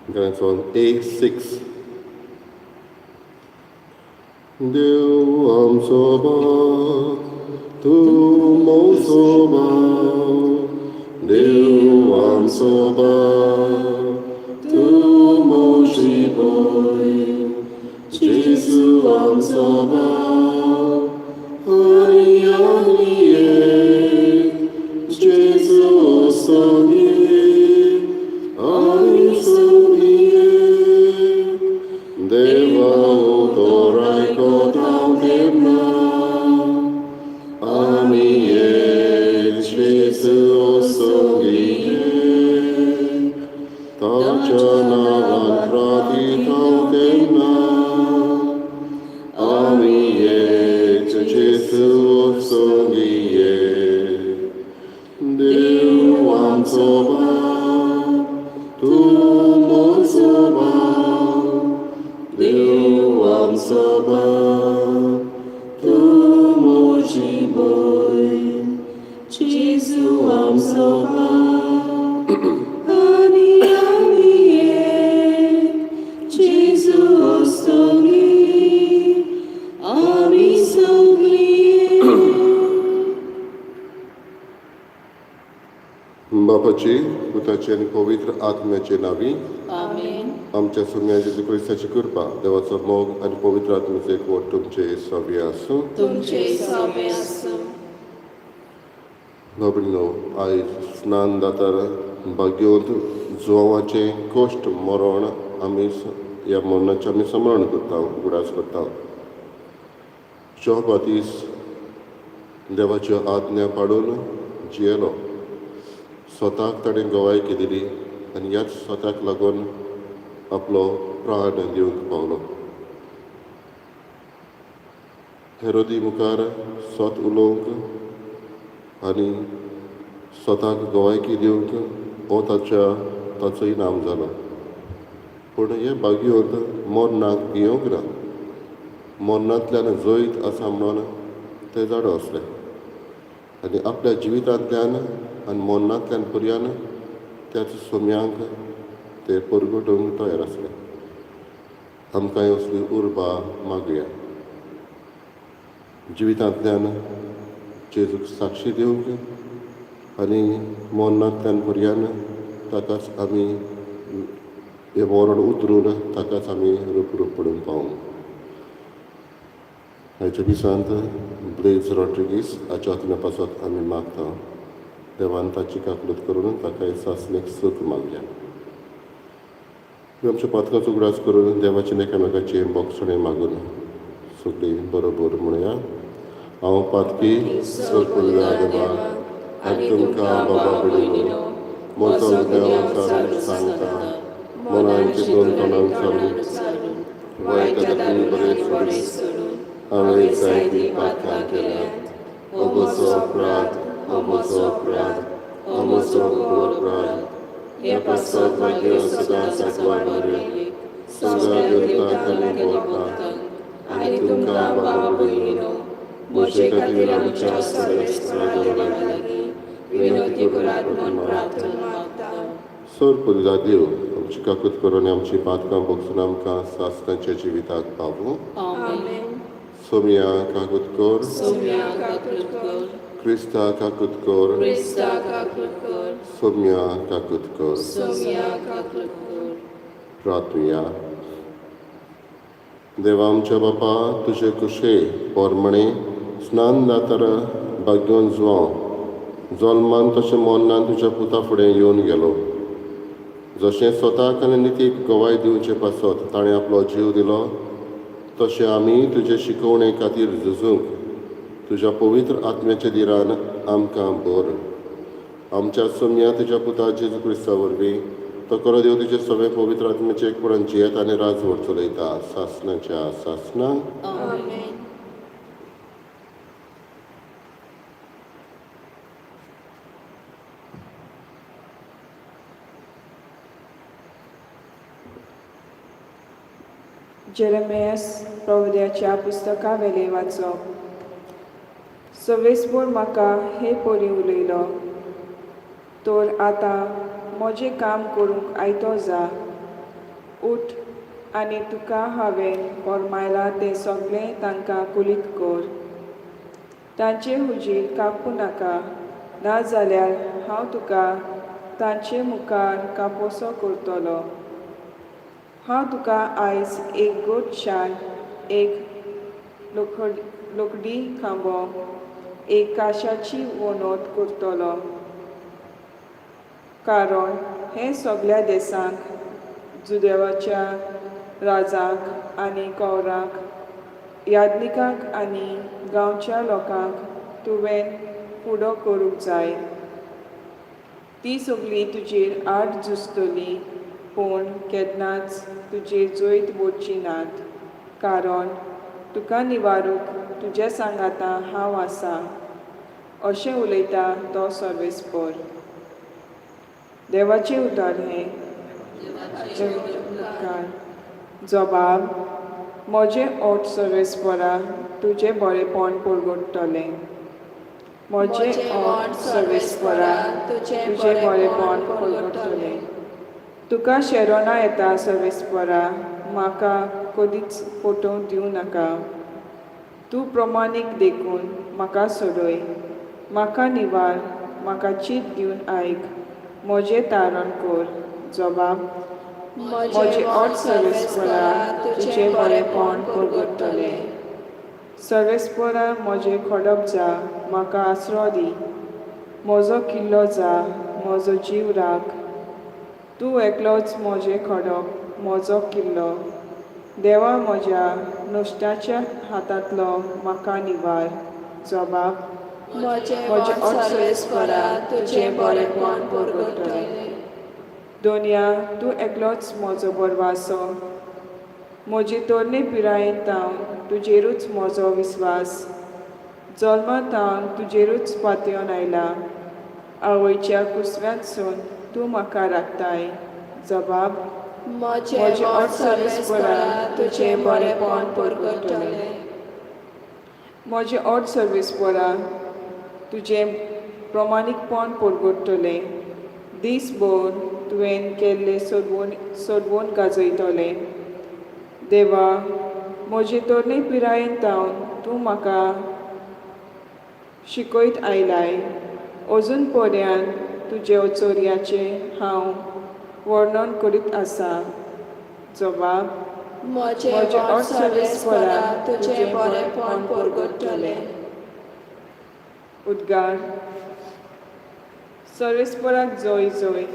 That's on A6. देव आमचो बाप, तूं म्हजो बाप, देव आमचो बाप, तूं म्हजी भयण, जेजू आमचो बाप, आनी आमी एक, जेजू संगी, आनी संगी एक. देवा उतर आयकता तेन्ना आमी एक, जेजू संगी एक, ताच्या नांवान प्रार्थीता तेन्ना आमी एक, जेजू संगी एक. देव आमचो बाप, तूं म्हजो बाप, देव आमचो बाप, तूं म्हजी भयण, जेजू आमचो बाप, आनी आमी एक, जेजू संगी, आमी सगळीं एक. बापाची, पुताची आनी पवित्र आत्म्याचे नांवी. आमेन. आमच्या सोम्या जेजू क्रिस्ताची कृपा, देवाचो मोग आनी पवित्र आत्म्याचो एकवट तुमचे सवे आसूं. तुमचे सवे आसूं. भावभयणीनो, आयज स्नान दातार भाग्यवंत जुवांवाचें कश्ट मरण आमी ह्या मरणाचें आमी स्मरण करता, उगडास करता. जोह बातीस देवाच्यो आज्ञा पाळून जियेलो. स्वताक ताणें गवायकी दिली आनी ह्याच स्वताक लागून आपलो प्राण दिवंक पावलो. हेरोदी मुखार स्वत उलोवंक आनी स्वताक गवायकी दिवंक हो ताचो इनाम जालो. पूण हे भाग्यवंत मरणाक भियोंक ना. मरणांतल्यान जैत आसा म्हणून ते जाणो आसले आनी आपल्या जिवितांतल्यान आनी मरणांतल्यान पर्यान त्याच सोम्यांक ते परगटूंक तयार आसले. आमकांय असली उर्बा मागया, जिवितांतल्यान जेजूक साक्षी दिवंक आनी मरणांतल्यान पर्यान ताकाच आमी हें मरण उतरून ताकाच आमी रूप रूप पडून पावूंक. आयच्या दिसांत ब्लेज रॉड्रिगीस हाच्या आत्म्या पासत आमी मागता. देवान ताची काकलूत करून ताका सासणीक सूख मागया. आमच्या पातकाचो उगडास करून देवाचे एकामेकाचे बोगसणे मागून सगळीं बरोबर म्हणया. हांव पातकी सर्पुल्या देवा आनी तुमकां बाबा भयणीनो म्हजो गुन्यांव सांगता. मनान चिंतून तोंडान चालून वायट आनी बरें सोडून हांवें जायतीं पातकां केल्यात. हो म्हजो अपराध, हो म्हजो अपराध, हो म्हजो व्हड अपराध. हे पासत भाग्य सदां साकवार मारये, सगळ्या देवतांक आनी भक्तांक आनी तुमकां भावा भयणीनो म्हजे खातीर आमच्या सर्वेस्परा देवा लागीं विनंती करात म्हूण प्रार्थना मागता. सर पुजा देव आमची काकूत करून आमची पातकां भोगसून आमकां सासणाच्या जिविताक पावूं. आमेन. सोम्या काकूत कर. सोम्या काकूत कर. क्रिस्ता काकूत कर. क्रिस्ता काकूत कर. सोम्या काकूत कर. सोम्या काकूत कर. प्रार्थुया. देवा आमच्या बापा, तुजे कुशे पोरमणे स्नान दातार भाग्योन जुवांव जल्मान तशें मरणान तुज्या पुता फुडें येवन गेलो. जशें स्वताक आनी नितीक गवाय दिवचे पासत ताणें आपलो जीव दिलो, तशें आमी तुजे शिकोवणे खातीर झुजूंक तुज्या पवित्र आत्म्याच्या दिरान आमकां भर. आमच्या सोम्या तुज्या पुता जेजू क्रिस्ता वरवीं. तो खरो देव तुजे सगळे पवित्र आत्म्याचे एकपणान जियेत आनी राजवट चलयता सासणाच्या सासणां. आमेन. जेरेमियास प्रवद्याच्या पुस्तका वेलें वाचप. सवेस्पोर म्हाका हे परी उलयलो, तर आतां म्हजें काम करूंक आयतो जा. उठ आनी तुका हांवें फर्मायलां तें सगळें तांकां कुलीत कर. तांचे हुजीर कापूं नाका, नाजाल्यार हांव तुका तांचे मुखार कापोसो करतलो. हांव तुका आयज एक गोट शान, एक लोकडी खांबो, एक काशाची वणत करतलो. कारण हें सगळ्या देसांक, जुदेवाच्या राजांक आनी कौरांक, याज्ञिकांक आनी गांवच्या लोकांक तुवें फुडो करूंक जाय. ती सगळीं तुजेर आड झुजतलीं, पूण केन्नाच तुजेर जैत वचची नात, कारण तुका निवारूंक तुज्या सांगाता हांव आसा, अशें उलयता तो सर्वेस्पर. देवाचें उतर हें. उपकार. जबाब. म्हजें ओंठ सर्वेस्परा तुजें बरेपण परगटतलें. म्हजें ओंठ सर्वेस्परा तुजें बरेपण परगटतलें. तुका शेरोना येता सर्वेस्परा, म्हाका कदीच फटोवंक दिवं नाका. तूं प्रमाणीक देखून म्हाका सोडय, म्हाका निवार, म्हाका चीत दिवन आयक, म्हजें तारण कर. जबाब. म्हजें ओंठ सर्वेस्परा तुजें बरेपण परगटतलें. सर्वेस्परा म्हजें खडप जा, म्हाका आसरो दी, म्हजो किल्लो जा, म्हजो जीव राख. तूं एकलोच म्हजें खडप, म्हजो किल्लो. देवा म्हज्या नुस्त्याच्या हातांतलो म्हाका निवार. जबाब. म्हजें ओंठ सर्वेस्परा तुजें बरेपण परगटतलें. दोनया, तूं एकलोच म्हजो बरवासो. म्हजी तरणे पिरायेन तावन तुजेरूच म्हजो विस्वास. जल्मा तावन तुजेरूच पातयेवन आयला. आवयच्या कुसव्यांतसून तूं म्हाका राखताय. जबाब. म्हजें ओंठ सर्वेस्परा तुजें बरेपण परगटतलें. म्हजें ओंठ सर्वेस्परा तुजें प्रमाणीकपण परगटतलें. दीसभर तुवें केल्लें सोडवून सोडवून गाजयतलें. देवा, म्हजे तरणे पिरायेन तावन तूं म्हाका शिकयत आयलाय. अजून पर्यंत तुजे चोरयाचें हांव वर्णन करीत आसा. जबाब. म्हजें ओंठ सर्वेस्परा तुजें बरेपण परगटतलें. उद्गार. सर्वेस्पराक जय जय.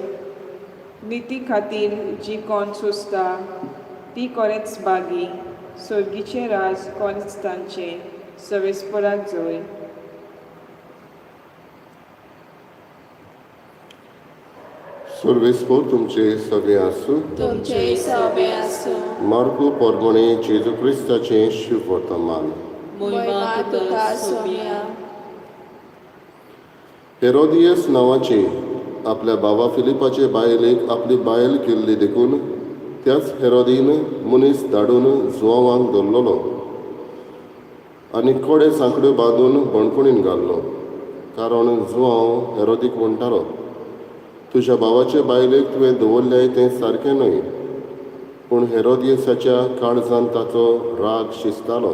निती खातीर जी कोण सोंसता ती कोरेंच बागी. सर्गीचें राज कोणेंच तांचें. सर्वेस्पराक जय. सर्वेस्पोर तुमचे सगळे आसूं. तुमचें सगळें आसूं. मार्कू परमणे जेजू क्रिस्ताचें शुभ वर्तमान. मोहिमा तुका सोम्या. हेरोदियस नांवाचे आपल्या भावा फिलिपाचे बायलेक आपली बायल केल्ली देखून त्याच हेरोदीन मनीस धाडून जुवांवांक धरलेलो आनी कोडे सांकड्यो बांदून बणखणीन घाल्लो, कारण जुवांव हेरोदीक म्हणटालो, तुज्या भावाचे बायलेक तुवें दवरल्याय तें सारकें न्हय. पूण हेरोदियसाच्या काळजान ताचो राग शिजतालो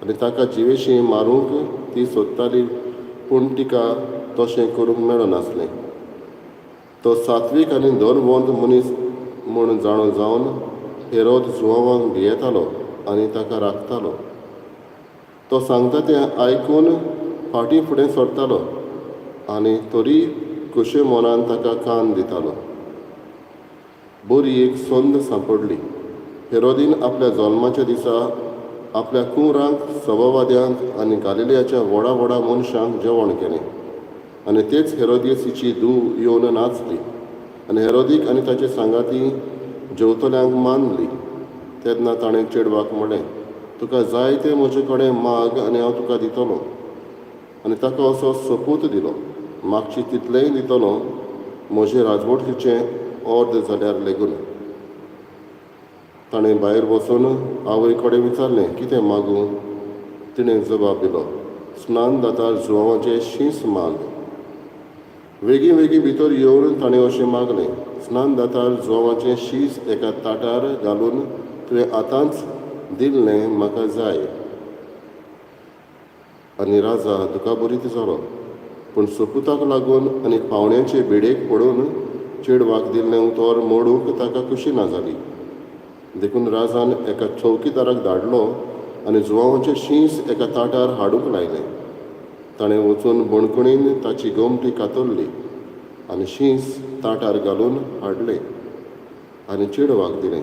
आनी ताका जिवेशीं मारूंक ती सोदताली, पूण तिका तशें करूंक मेळनासलें. तो सात्वीक आनी धर्मवंत मनीस म्हूण जाणो जावन हेरोद जुवांवांक भियेतालो आनी ताका राखतालो. तो सांगता तें आयकून फाटीं फुडें सरतालो आनी तरी खोशे मनान ताका कान दितालो. बरी एक संद सांपडली. हेरोदीन आपल्या जल्माच्या दिसा आपल्या कुंवरांक, सभावाद्यांक आनी गालिलियाच्या व्हडा व्हडा मनशांक जेवण केलें आनी तेच हेरोदियसीची धूव येवन नाचली आनी हेरोदीक आनी ताचे सांगाती जेवतल्यांक मानली. तेन्ना ताणें चेडवाक म्हणलें, तुका जाय तें म्हजे कडेन माग आनी हांव तुका दितलो. आनी ताका असो सोपूत दिलो, मागची तितलेंय दितलो, म्हजे राजवटीचें अर्द जाल्यार लेगून. ताणें भायर वचून आवय कडेन विचारलें, कितें मागूं? तिणें जबाब दिलो, स्नान दातार जुवांवाचें शींस माग. वेगीं वेगीं भितर येवन ताणें अशें मागलें, स्नान दातार जुवांवाचें शीस एका ताटार घालून तुवें आतांच दिल्लें म्हाका जाय. आनी राजा दुखाभरीत जालो. पूण सोपुताक लागून आनी पावण्याचे बेडेक पडून चेडवाक दिल्लें उतर मोडूंक ताका खोशी ना जाली. देखून राजान एका चौकीदाराक धाडलो आनी जुवांवाचें शीस एका ताटार हाडूंक लायलें. ताणें वचून बणकणीन ताची गोमटी कातरली आनी शीस ताटार घालून हाडलें आनी चेडवाक दिलें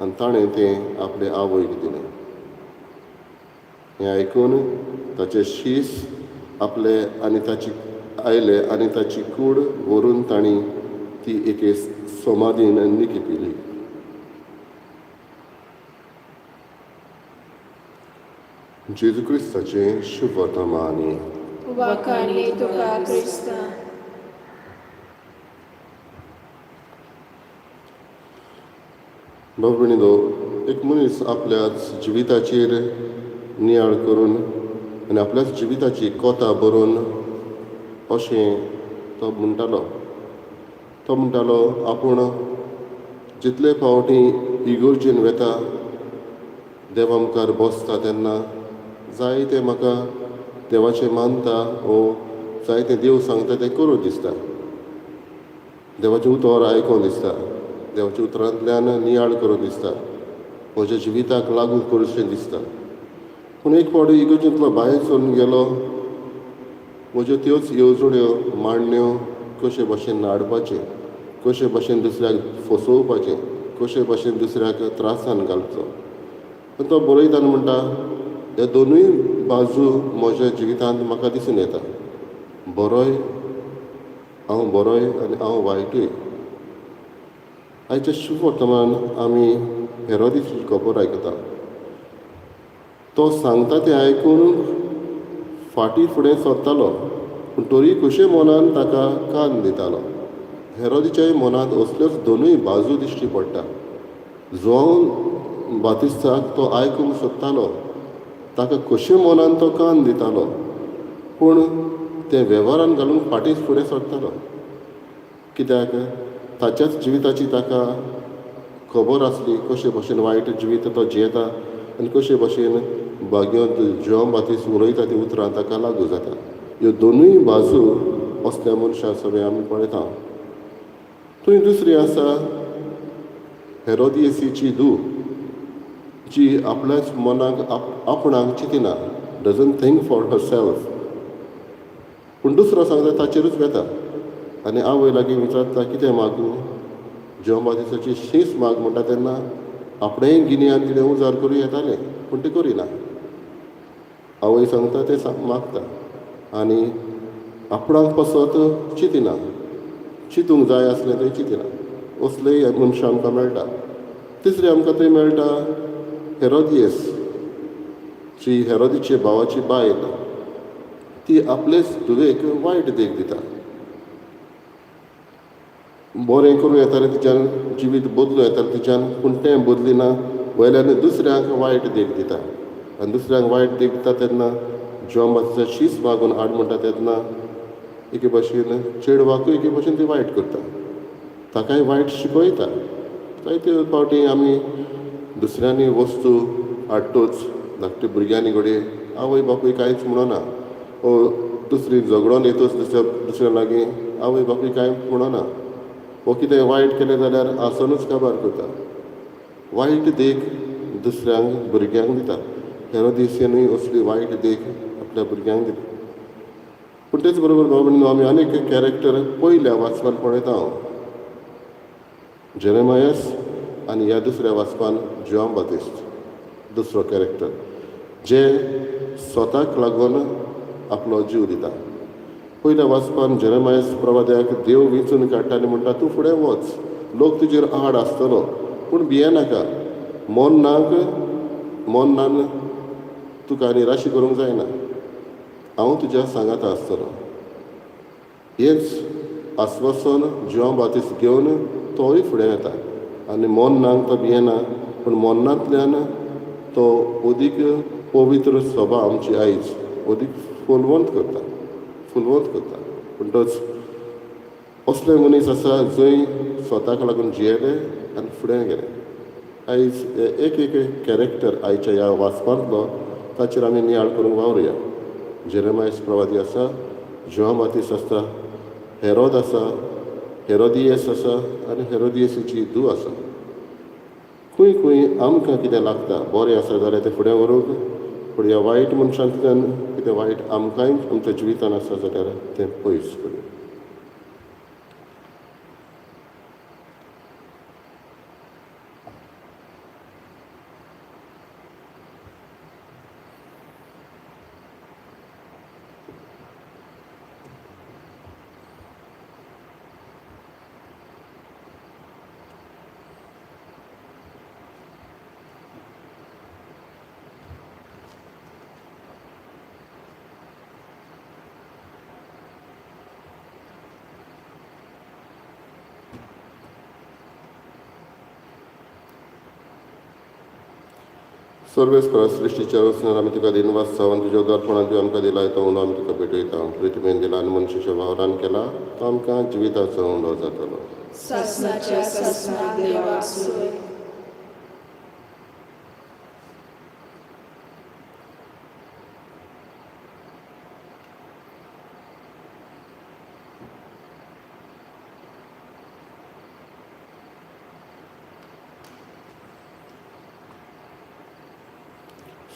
आनी ताणें तें आपले आवयक दिलें. हें आयकून ताचे शीस आपले आनी ताची आयले आनी ताची कूड व्हरून तांणी ती एके समाधीन निकिपिली. जेजू क्रिस्ताचें शुभवर्तमानी. वाखाणे तुका क्रिस्ता. भाव भयणीनो, एक मनीस आपल्याच जिविताचेर नियाळ करून आनी आपल्याच जिविताची कथा बरोवन अशें तो म्हणटालो. तो म्हणटालो आपूण जितले फावटी इगर्जेन वेता, देवा मुखार बसता तेन्ना जायतें म्हाका देवाचें मानता वो जायतें देव सांगता तें करूं दिसता, देवाचें उतर आयकोंक दिसता, देवाच्या उतरांतल्यान नियाळ करूं दिसता, म्हज्या जिविताक लागू करूंशें दिसता. पूण एक फावटी इगर्जेंतलो भायर सरून गेलो, म्हज्यो त्योच येवजण्यो मांडण्यो कशे भाशेन हाडपाचें, कशे भाशेन दुसऱ्याक फसोवपाचें, कशे भाशेन दुसऱ्याक त्रासान घालचो. आनी तो बरयता आनी म्हणटा, ह्या दोनूय बाजू म्हज्या जिवितांत म्हाका दिसून येता, बरोय हांव बरोय आनी हांव वायटूय. आयच्या शुभवर्तमान आमी हेरोदीची खबर आयकता. तो सांगता तें आयकून फाटीं फुडें सरतालो, पूण तरी खोशे मनान ताका कान दितालो. हेरोदीच्याय मनांत असल्योच दोनूय बाजू दिश्टी पडटा. जुवांव बातिस्ताक तो आयकूंक सोदतालो, ताका खोशे मनान तो कान दितालो, पूण तें वेव्हारान घालूंक फाटीं फुडें सरतालो. कित्याक ताच्याच जिविताची ताका खबर आसली कशे भशेन वायट जिवीत तो जियेता आनी कशे भशेन भाग्यांत जुवांव बातिस्त उलयता ती उतरां ताका लागू जाता. ह्यो दोनूय बाजू असल्या मनशां सगळें आमी पळयता. थंय दुसरी आसा हेरोदियसीची धूव, जी आपल्याच मनाक आपणाक चिंतिना, doesn't think for herself, पूण दुसरो सांगता ताचेरूच वेता आनी आवय लागीं विचारता कितें मागूं, जुवांव बातिस्ताची शीस माग म्हणटा तेन्ना आपणेंय गिन्यान तिणें उजार करूं येतालें, पूण ती करिना. आवय सांगता तें मागता आनी आपणाक पासत चिंतिना, चिंतूंक जाय आसलें थंय चिंतिना. असलेय मनशां आमकां मेळटा. तिसरें आमकां थंय मेळटा हेरोदियस, जी हेरोदीचे भावाची बायल, ती आपलेच धुवेक वायट देख दिता. बरें करूं येतालें तिच्यान, जिवीत बदलूं येतालें तिच्यान, पूण तें बदलिना, वयल्यान दुसऱ्यांक वायट देख दिता. आनी दुसऱ्यांक वायट देख दिता तेन्ना जुवांव बातिस्ता शीस मागून हाड म्हणटा तेन्ना एके भाशेन चेडवाकूय एके भाशेन ती वायट करता, ताकाय वायट शिकयता. जायते फावटी आमी दुसऱ्यांनी वस्तू हाडटूच धाकटे भुरग्यांनी घडये आवय बापूय कांयच म्हणना, ओ दुसरी झगडोन येतूच दुसऱ्या लागीं आवय बापूय कांय म्हणना, वो कितें वायट केलें जाल्यार आसनूच काबार करता. वायट देख दुसऱ्यांक भुरग्यांक दिता. हेरोदिसानूय असली वायट देख आपल्या भुरग्यांक दिली. पूण तेच बरोबर भाव भयणीनो आमी आनीक कॅरेक्टर पयल्या वाचपान पळयता हांव, जेरेमायस आनी ह्या दुसऱ्या वाचपान जुवांव बातिस्त, दुसरो कॅरेक्टर जे स्वताक लागून आपलो जीव दिता. पयल्या वाचपान जेरेमायस प्रवाद्याक देव विंचून काडटा आनी म्हणटा तूं फुडें वच, लोक तुजेर आड आसतलो, पूण भियेनाका, मोन्नान तुका निराशी करूंक जायना, हांव तुज्या सांगाता आसतलो. हेच आस्वासन जुवांव बातिस्त घेवन तोय फुडें वेता आनी मोन्नाक तो भियेना, पूण मोन्नांतल्यान तो अदीक पवित्र सभा आमची आयज अदीक फुलवंत करता, फुलवंत करता. म्हणटच असले मनीस आसा जंय स्वताक लागून जियेले आनी फुडें गेले. आयज एक एक कॅरेक्टर आयच्या ह्या वाचपांतलो ताचेर आमी नियाळ करूंक वावरुया. जेरेमायस प्रवादी आसा, जुआंव बातिस्त आसता, हेरोद आसा, हेरोदियस आसा आनी हेरोदियसाची धूव आसा. खंय खंय आमकां कितें लागता बरें आसा जाल्यार तें फुडें व्हरूंक, पूण ह्या वायट मनशांतल्यान कितें वायट आमकांय आमच्या जिवितान आसा जाल्यार तें पयस करूं. सर्वेस्परा सृश्टीच्या रचणार आमी तुका दिनवास जावन तुज्या उदारपणान तुवें आमकां दिला तो उंडो आमी तुका भेटयता. पृथ्वीन दिला आनी मनशाच्या वावरान केला तो आमकां जिविताचो उंडो जातलो. सासणाच्या सासणाक देवाक सोय.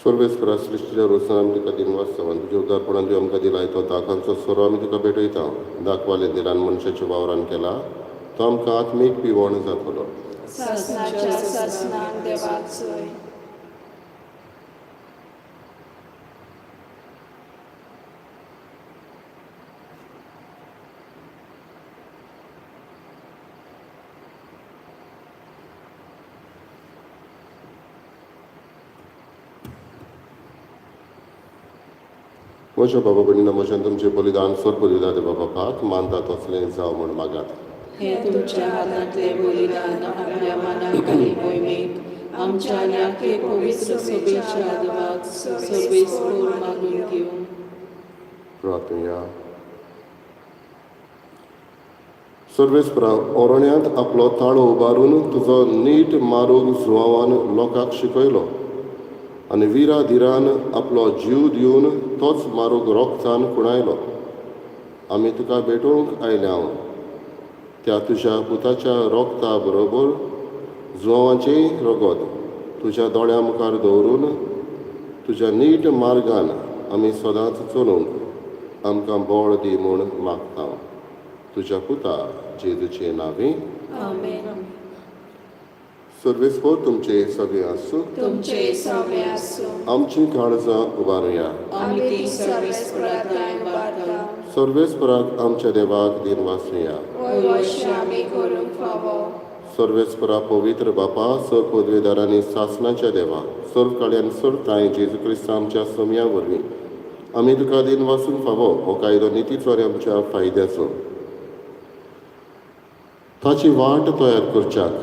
सर्वेस्परा सृश्टीच्या रचणार आमी तुका दिनवास जावन तुज्या उदारपणान तुवें आमकां दिला तो दाखांचो सोरो आमी तुका भेटयता. दाखवाले दिला आनी मनशाच्या वावरान केला तो आमकां आत्मीक पिवण जातलो. सासणाच्या सासणाक देवाक सोय. म्हज्या बाबा भयणीनो, म्हज्यान तुमचें बलिदान सोर बलिदान देवा बापाक मानता तसलें जावं म्हूण मागात. हें तुमच्या हातांतलें बलिदान आपल्या मनाक आनी मोहिमेक आमच्या आनी आखे पवित्र सभेच्या देवाक सर्वेस्पोर मागून घेवं. प्रार्थुया. सर्वेस्परा ओरण्यांत आपलो ताळो उबारून तुजो नीट मारूंक जुवांवान लोकांक शिकयलो आनी विरा धिरान आपलो जीव दिवन तोच मारूंक रोगतान खुणायलो. आमी तुका भेटोवंक आयल्या त्या तुज्या पुताच्या रोगता बरोबर जुवांचेंय रगत तुज्या दोळ्यां मुखार दवरून तुज्या नीट मार्गान आमी सदांच चलूंक आमकां बळ दी म्हूण मागता. तुज्या पुता जेजूचे नांवी आमेन. सर्वेस्पोर तुमचे सगळे आसूं. तुमचे सगळे आसूं. आमची काळजां उबारुया. आमी ती सर्वेस्पराक उबारता. सर्वेस्पराक आमच्या देवाक दिनवासुया. वय आमी करूंक फावो. सर्वेस्परा पवित्र बापा, सर्व पदवेदारांनी सासणाच्या देवा, सर्व काळ्यान सर्व तांय जेजू क्रिस्त आमच्या सोमया वरवीं आमी तुका दिनवासूंक फावो. हो कायदो नितीचो आनी आमच्या फायद्याचो. ताची वाट तयार करच्याक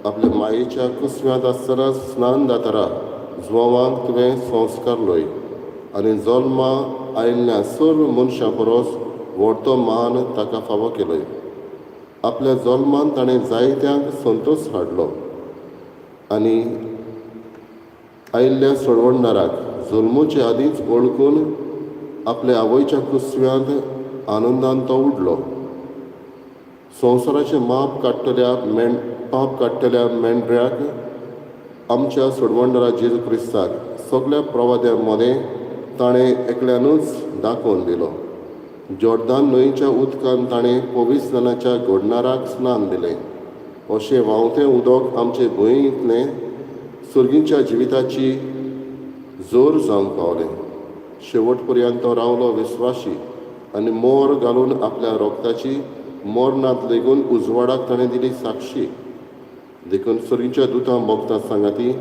आपल्या मायेच्या कुसव्यांत आसतना स्नान जातारा जुवांक तुवें संस्कार लय आनी जल्मा आयिल्ल्या सर्व मनशां परस व्हडतो मान ताका फावो केलोय. आपल्या जल्मान ताणें जायत्यांक संतोश हाडलो आनी आयिल्ल्या सोडवणदाराक जल्मूचे आदींच वळखून आपल्या आवयच्या कुसव्यांत आनंदान तो उडलो. संवसाराचें माप काडटल्या पाप काडटल्या मेंढऱ्याक आमच्या सोडवणदारा जेजू क्रिस्ताक सगल्या प्रवाद्यां मदें ताणें एकल्यानूच दाखोवन दिलो. जॉर्दान न्हंयच्या उदकान ताणें पवित्रस्नानाच्या घडणाराक स्नान दिलें. अशें व्हांवतें उदक आमचे भुंयेंतलें सर्गीच्या जिविताची जोर जावंक पावलें. शेवट पर्यंत तो रावलो विस्वाशी आनी मोर घालून आपल्या रोगताची मरणांत लेगून उजवाडाक ताणें दिली साक्षी. देखून सर्गीच्या दुतां भोगता सांगाती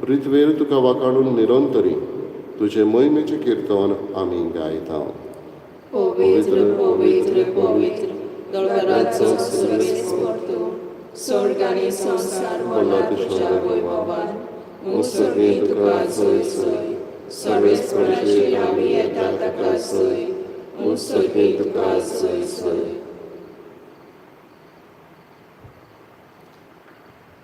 पृथ्वेर तुका वाकाडून निरंतरी तुजे मोहिमेचें किर्तन आमी गायता. पवित्र पवित्र पवित्र दळवराचो सर्वेस्पोर तूं, स्वर्ग आनी संवसार भरला तुज्या वैभवान. मुसर्गी तुका जय जय, सर्वेस्पराचेर आमी येता ताका जय, मुसर्गी तुका जय जय.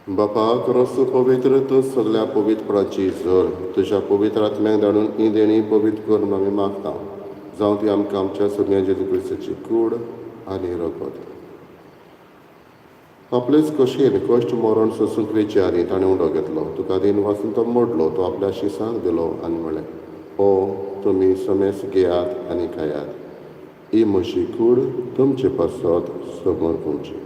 बापा क्रोस पवित्र तूं सगल्या पवित्रपणाची झर तुज्या पवित्र आत्म्याक धाडून ही देणी पवित्र कर म्हूण आमी मागता. जावं ती आमकां आमच्या सगळ्या जेजू क्रिस्ताची कूड आनी रगत. आपलेच कशेन कश्ट मरण सोसूंक वेचे आदी ताणें उडो घेतलो. तुका दिन वाचून तो मोडलो. तो आपल्या शिसांक दिलो आनी म्हणलें, हो तुमी समेस घेयात आनी खायात. ही म्हजी कूड तुमचे पासत समर्पूंची.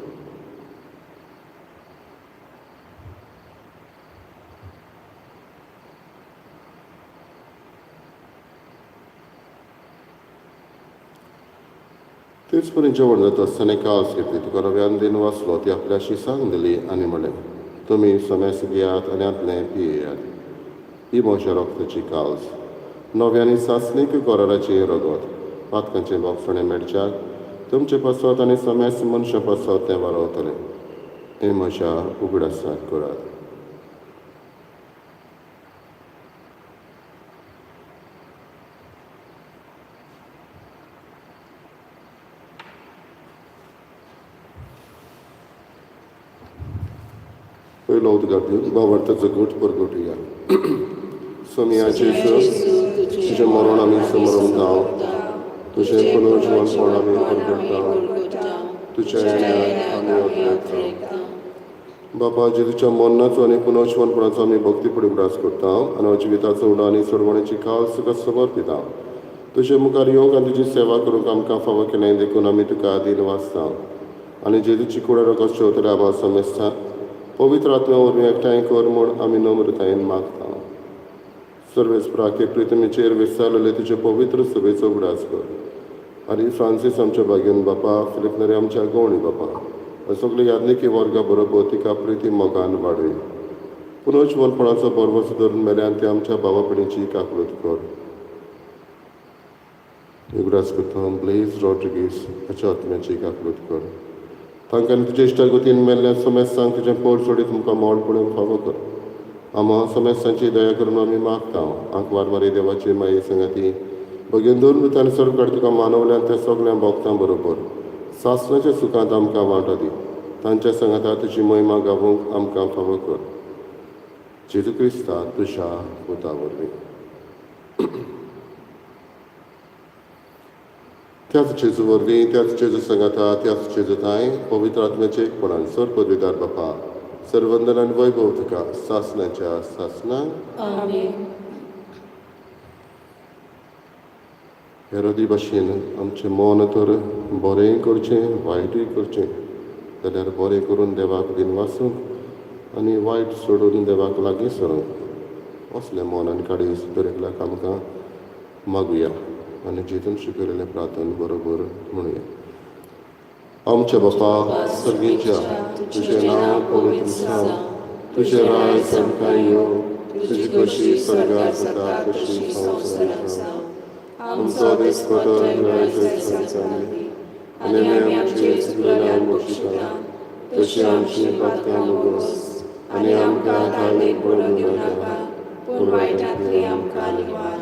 तेच परी जेवण जाता आसतना कास घेतली. तुका रव्यान दिन वाचलो. ती आपल्या शिसांक दिली आनी म्हणलें, तुमी समेस घेयात आनी आतलें पियेयात. ही म्हज्या रक्ताची काल्स, नव्या आनी सासणीक कराराचें रगत. पातकांचें बोगसणें मेळच्याक तुमचे पासत आनी समेस मनशां पासत तें वारवतलें. हें म्हज्या उगडासाक करात. पयलो उद्गार दिवन भावार्थाचो घट परगटुया. सोमयाचे तुजें मरण आमी समरण जावं, तुजें पुनर्जिवनपण आमी परगटता, तुज्या येण्याक आमी अग्रेता. बापा जेजूच्या मरणाचो आनी पुनर्जिवनपणाचो आमी भक्तीपुडी उगडास करता आनी जिविताचो उडो आनी सोडवणेची खास तुका समर्पिता. तुजे मुखार येवंक आनी तुजी सेवा करूंक आमकां फावो केलें देखून आमी तुका दिन वाचता आनी जेजूची कुडा रगत शेवतल्या आबा समेस्ता पवित्र आत्म्या वरवीं एकठांय कर म्हूण आमी नम्रतायेन मागता. सर्वेस प्राके प्रितमीचेर विसरलेले तुजे पवित्र सभेचो उगडास कर आनी फ्रांसीस आमच्या भाग्यन बापा, फिलीप नरे आमच्या गवणी बापा, सगळे याज्ञिकी वर्गा बरोबर तिका प्रिती मोगान वाडय. पुनर्जिवनपणाचो बरवस धरून मेल्यान ते आमच्या भावा भयणीची काकळूत कर. उगडास करता ब्लेज रॉड्रिगीस हाच्या आत्म्याची काकळूत कर. तांकां तुज्या इश्टागतीन मेल्ल्या समेस्तांक तुजें पोर सोडीत तुमकां मोड पळोवंक फावो कर. आमा समेस्तांची दया करून आमी मागता. आंकवार मारी देवाची माये संगाती बगेन दोन मृतांनी सर्व कडेन तुका मानवल्यान त्या सगळ्या भोगतां बरोबर सासणाच्या सुखांत आमकां वांटो दी. तांच्या सांगाता तुजी महिमा गावोवंक आमकां फावो कर. जेजू क्रिस्ता तुज्या पुता वरवीं. त्याच जेजू वरवीं, त्याच जेजू सांगाता, त्याच जेजू थांय पवित्र आत्म्याचे एकपणान सर पदवीदार बापा, सर्वंदन आनी वैभव तुका सासणाच्या सासणाक. आमेन. हेरोदी भाशेन आमचें मन तर बरेंय करचें वायटूय करचें जाल्यार बरें करून देवाक दिनवासूंक आनी वायट सोडून देवाक लागीं सरूंक असलें मन आनी काळीज दरेकल्याक आमकां मागुया आनी जेजून शिकयलेलें प्रार्थन बरोबर म्हणुया. आमच्या बापा सर्गीच्या, तुजें नांव पवित्र जावं, तुजें राज आमकां येवं, तुजी खोशी स्वर्गार जाता तशी संवसारांत जावं. आमचो दिसपटो आनी आमी आमचे चुकलेल्यान बक्षिता तशी आमची पातकां मोगोस आनी आमकां ताणेक पडून दिवं नाका, पूण वायटांतली आमकां निवार.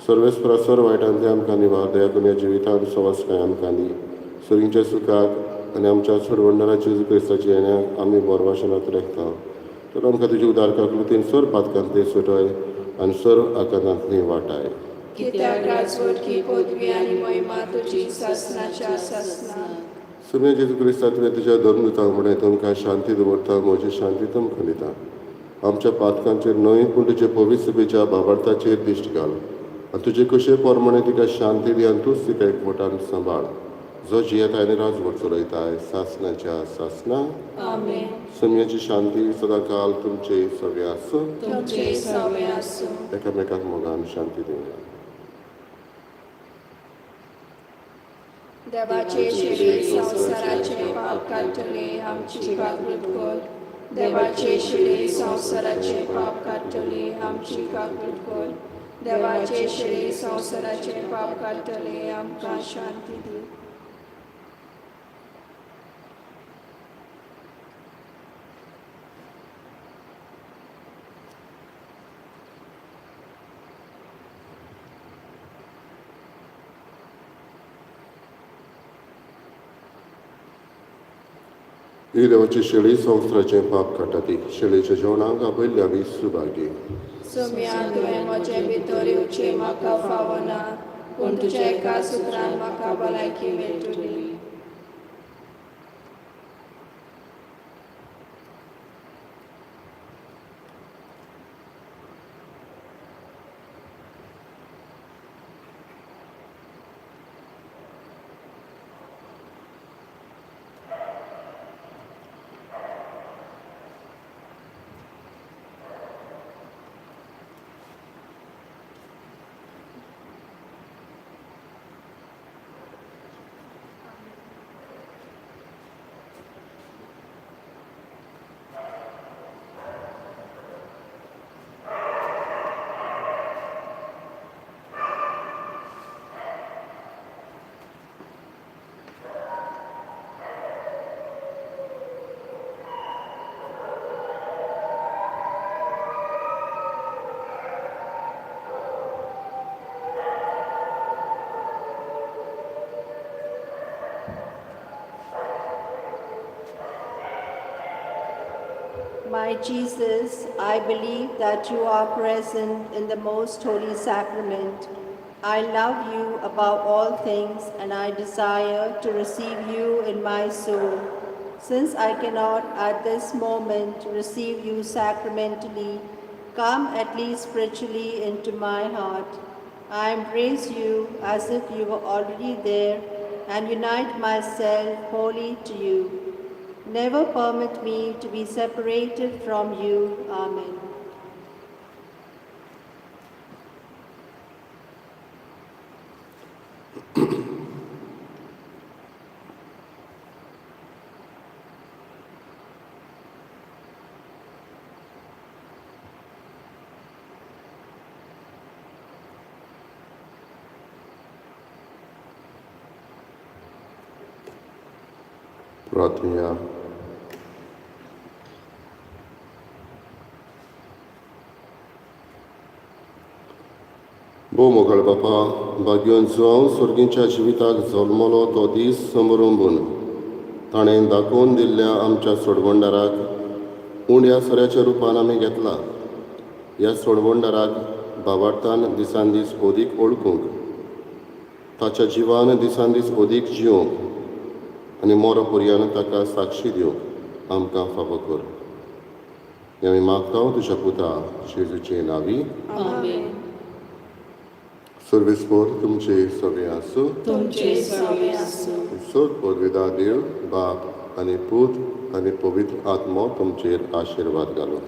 सर्वेस्परा सर वायटांतली आमकां निवार. दया करून ह्या जिवितांत सवासकाय आमकां दी. सर्गीच्या सुखाक आनी आमच्या सोडवणदारा जेजू क्रिस्ताच्या येण्याक आमी बोरवाशनांत रेखता. तर आमकां तुजी उदार काकलुतीन सर पातकांतली सुटय आनी सर आकांतांतली वाटाय. कित्याक राजवटकी पदवी आनी महिमा तुजी सासणाच्या सासणाक. सुम्या जेजू क्रिस्ता, तुवें तुज्या धर्मदूतांक म्हणलें, तुमकां शांती दवरता, म्हजी शांती तुमकां दिता. आमच्या पातकांचेर न्हय पूण तुजे पवित्र सभेच्या भावार्थाचेर दिश्ट घाल आनी तुजे कशे प्रमाणे तिका शांती दी आनी तूंच तिका एकवटान सांबाळ, जो जियेता आनी राजवट चलयताय सासणाच्या सासणाक. आमेन. सम्याची शांती सदांकाल तुमचे सगळे आसूं. तुमचे सवे आसूं. एकामेकाक मोगान शांती दिवया. देवाचे शिरे संवसाराचे पाप काडटले, आमची काकूट कर. देवाचे शिरे संवसाराचे पाप काडटले, आमची काकूट कर. देवाचे शिरे संवसाराचे पाप काडटले, आमकां शांती दी. ही देवाची शेळी संवसाराचें पाप काडटा ती शेळीच्या जेवणाक आपयल्ल्या आमी सुभागी. सोम्या, तुवें म्हजे भितर येवचें म्हाका फावना, पूण तुज्या एका सुत्रान म्हाका भलायकी मेळटली. My Jesus, I believe that you are present in the most holy sacrament. I love you above all things, and I desire to receive you in my soul. Since I cannot at this moment receive you sacramentally, come at least spiritually into my heart. I embrace you as if you were already there and unite myself wholly to you. Never permit me to be separated from you. Amen. प्रार्थना. भोव मोगाळ बापा, भाग्योन जावं स्वर्गींच्या जिविताक जल्मलो तो दीस समरंबून ताणें दाखोवन दिल्ल्या आमच्या सोडवणदाराक उंड्या सोऱ्याच्या रुपान आमी घेतला. ह्या सोडवणदाराक भावार्थान दिसान दीस अदीक वळखूंक, ताच्या जिवान दिसान दीस अदीक जिवंक आनी मोरो पर्यान ताका साक्षी दिवंक आमकां फावो कर. हें आमी मागता तुज्या पुता जेजूचे नांवी. आमेन. सर्वेस्पोर तुमचे सगळे आसूं. तुमचे सवे आसूं. सोद पदवेदा देव बाप आनी पूत आनी पवित्र आत्मो तुमचेर आशिर्वाद घालूं.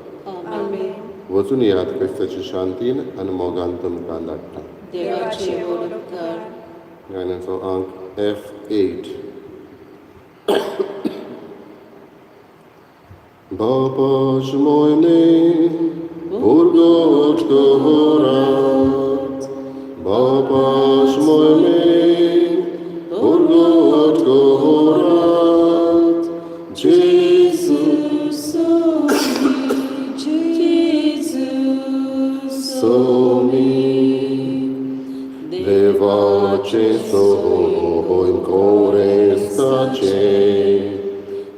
आमेन. वचून येयात क्रिस्ताची शांतीन आनी मोगान तुमकां धाडटा. देवाचे व्हड उपकार. गाण्याचो अंक F8. बापाश मोयने भुरगोट कोहरात, बापाश मोयने भुरगोट कोहरात, जेसू सोमी देवाचे सोय कोरेस्ताचे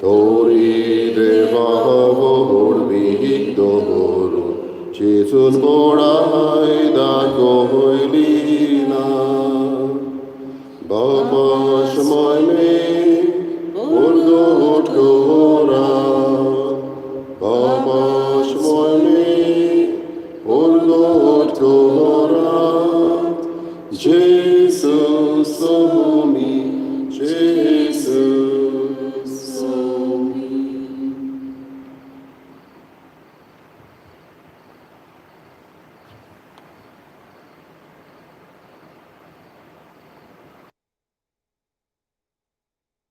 तोरी देवा व्हडवीक दवरून जेजून बडाय दाखयली ना. बापाश मोयने